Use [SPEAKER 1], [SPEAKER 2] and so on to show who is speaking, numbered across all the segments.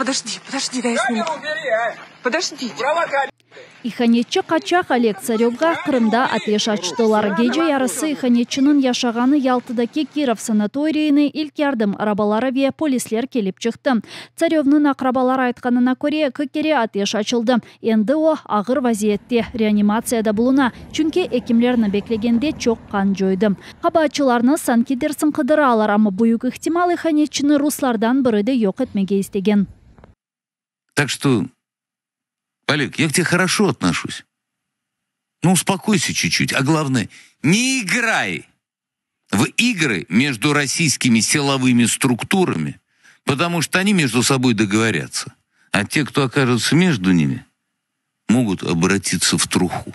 [SPEAKER 1] Podojdi, podojdi, day ya snimu. Podojdite.
[SPEAKER 2] İhanetçi qaçaq Oleg Tsarövğa Qırımda ateş açtılar. Gece yarısı ihanetçiniñ yaşağanı Yaltadaki Kirov sanatoriyine ilk yardım arabaları ve polisler kelip çıqtı. Tsarövnıñ aqrabaları aytqanına köre, eki kere ateş açıldı. Endi o, ağır vaziyette, reanimatsiyada buluna, çünki ekimlerni beklegende çoq qan coydı. Qabaatçılarnı sanki dersiñ qıdıralar, amma büyük ihtimal ihanetçini ruslardan biri de yoq etmege istegen.
[SPEAKER 3] Tak çto, Oleg, ya k tebe horoşo otnoşuсь. Nu, uspokойся çut-çut, a glavnoye, ne igray v igry mejdu rossiyskimi silovymi strukturami, potomu çto oni mejdu soboy dogovoryatsya, a te, kto okажется mejdu nimi, mogut obratitsya v truhu,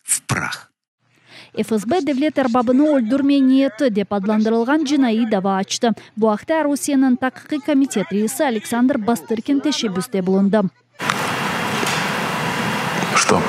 [SPEAKER 3] v prah.
[SPEAKER 2] FSB devlet erbabını öldürme niyeti dep adlandırılğan cinaiy dava açtı. Bu aqta Rusiyeniñ Taqiqiy komitet reisi Aleksandr Bastırkin teşebbüste bulundı.
[SPEAKER 3] Что?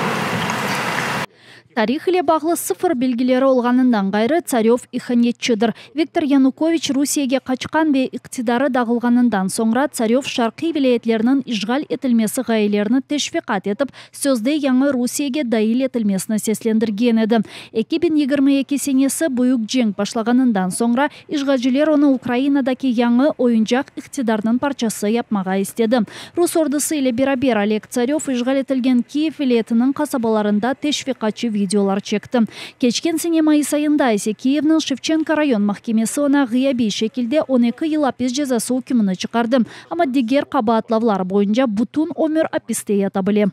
[SPEAKER 2] Tarih ile bağlı sıfır bilgileri olğanından ğayrı, Tsaröv ihanetçidir. Viktor Yanukoviç Rusiyege qaçqan ve iqtidarı dağılğanından soñra Tsaröv şarqiy vilâyetlerniñ işğal etilmesi ğayelerini teşviqat etip, sözde yañı Rusiyege dail etilmesini seslendirgen edi. 2022 senesi büyük cenk başlağanından soñra işğalciler onı Ukrainadaki yañı oyuncaq iqtidarnıñ parçası yapmağa istedi. Rus ordusı ile beraber Oleg Tsaröv işğal etilgen Kiyev vilâyetiniñ qasabalarında teşviqatçı videolar çekti. Keçken sene mayıs ayında ise Kiyevniñ Şevçenko rayon mahkemesi oña ğıyabiy şekilde 12 yıl apis cezası ükmüni çıqardı, amma diger qabaatlavlar boyunca bütün ömür apiste yata bile.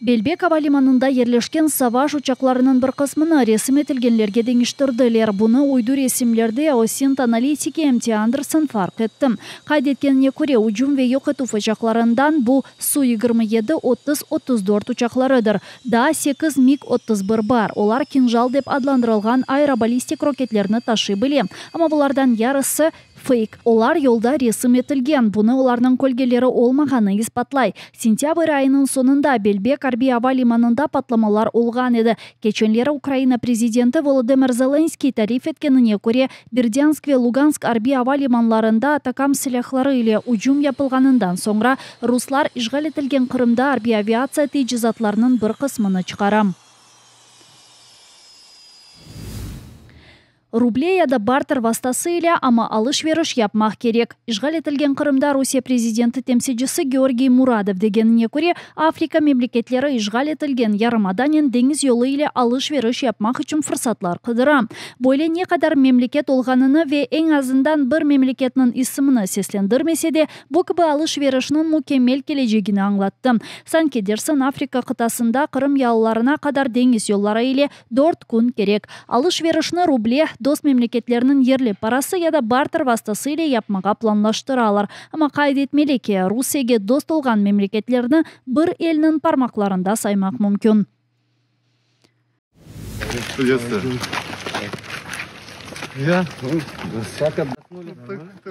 [SPEAKER 2] Belbek ava limanında yerleşken savaş uçaqlarınıñ bir qısmını resim etilgenlerge deñiştirdiler. Bunı uydu resimlerde OSINT analitiki MT Anderson farq etti. Qayd etkenine köre, ücüm ve yoq etüv uçaqlarından bu Su 27, 30, 34 uçaqlarıdır. Daa sekiz MiG 31 bar, olar Kinjal dep adlandırılğan aerobalistik roketlerni taşıy bile, amma bulardan yarısı, Feyk. Olar yolda resim etilgen, bunı olarnıñ kölgeleri olmağanı isbatlay. Sentâbr ayınıñ soñunda Belbek arbiy ava limanında patlamalar olğan edi. Keçenleri Ukraina prezidenti Volodımır Zelenskıy tarif etkenine köre, Berdânsk ve Lugansk arbiy ava limanlarında ATACMS silâhları ile ücüm yapılğanından soñra ruslar işğal etilgen Qırımda arbiy aviatsiya teçizatlarınıñ bir qısmını çıqara. Ruble ya da barter vastası ile, amma alış-veriş yapmaq kerek. İşğal etilgen Qırımda Rusiye prezidenti temsilcisi Georgiy Muradov degenine köre, Afrika memleketleri işğal etilgen yarımadanen deñiz yolu ile alış-veriş yapmaq içün fırsatlar qıdıra. Böyle ne qadar memleket olğanını ve eñ azından bir memleketniñ isimini seslendirmese de, bu kibi alış-verişniñ mükemmel kelecegini añlattı. Sanki dersiñ Afrika qıtasında Qırım yalılarına qadar deñiz yolları ile Dört kün kerek. Alış-verişni ruble, dost memleketlerniñ yerli parası ya da barter vastası ile yapmağa planlaştıralar. Amma qayd etmeli ki, Rusiyege dost olğan memleketlerni bir elniñ parmaqlarında saymaq mümkün.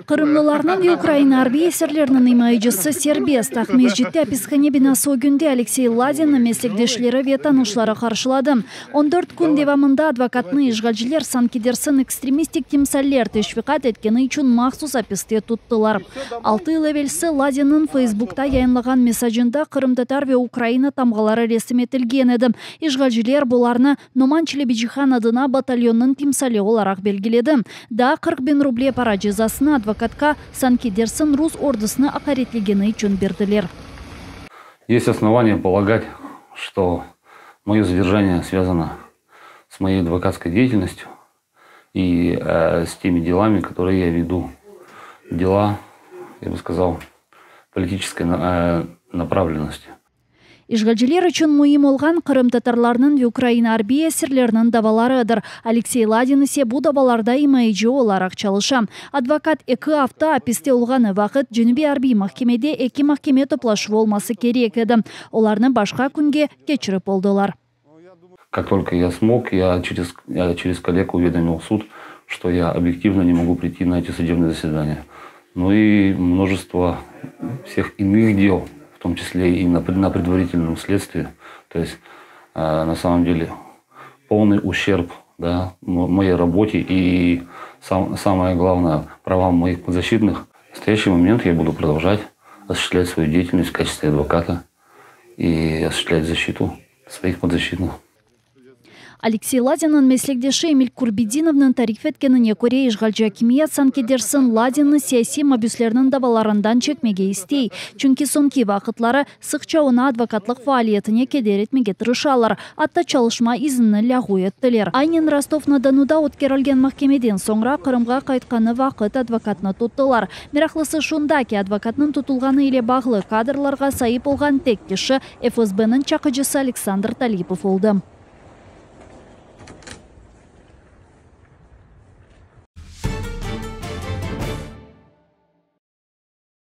[SPEAKER 2] Qırımlılarnıñ ve Ukraina arbiy esirleriniñ imayecisi serbest. Aqmescitte apishane binası ögünde Aleksey Ladinni meslekdeşleri ve tanışları qarşıladı. On dört kün devamında advokatnı işğalciler sanki dersiñ ekstremistik timsaller teşviqat etkeni içün mahsus apiste tuttılar. Altı yıl evelsi Ladinniñ Feysbukta yayınlağan mesacında qırımtatar ve Ukraina tamğaları resim etilgen edi. İşğalciler bularnı Noman Çelebicihan adına batalyonnıñ timsali olaraq belgiledi. Daa 40 biñ ruble para cezasını advokatqa, sanki dersiñ rus ordusını aqaretlegeni içün berdiler.
[SPEAKER 4] Есть основания полагать, что мое задержание связано с моей адвокатской деятельностью и с теми делами, которые я веду. Дела, я бы сказал, политической направленности.
[SPEAKER 2] İşğalciler içün müim olğan qırımtatarlarnıñ ve Ukraina arbiy esirleriniñ davalarıdır. Aleksey Ladin ise bu davalarda imayeci olaraq çalışa. Advokat eki afta apiste olğanı vaqıt Cenübiy arbiy mahkemede eki mahkeme toplaşuvı olması kerek edi. Olarnı başqa künge keçirip oldılar.
[SPEAKER 4] Как только я смог, я через коллег уведомил суд, что я объективно не могу прийти на эти судебные заседания. Ну и множество всех иных дел, в том числе и на предварительном следствии. То есть, на самом деле, полный ущерб да, моей работе и, сам, самое главное, правам моих подзащитных. В настоящий момент я буду продолжать осуществлять свою деятельность в качестве адвоката и осуществлять защиту своих подзащитных.
[SPEAKER 2] Aleksey Ladinniñ meslekdeşi Emil Kurbedinovnıñ tarif etkenine köre, işğalci akimiyet sanki dersin Ladinni siyasiy mabüslerniñ davalarından çekmege istey. Çünki soñki vaqıtları sıqça oña advokatlıq faaliyetine keder etmege tırışalar. Atta çalışma iznini lâğu ettiler. Aynen Rostov-na-Donuda ötkerilgen mahkemeden soñra Qırımğa qaytqanı vaqıt advokatnı tuttılar. Meraqlısı şunda ki, advokatnıñ tutulğanı ile bağlı kadrlarğa saip olğan tek kişi FSBniñ çaqıcısı Aleksandr Talipov oldı.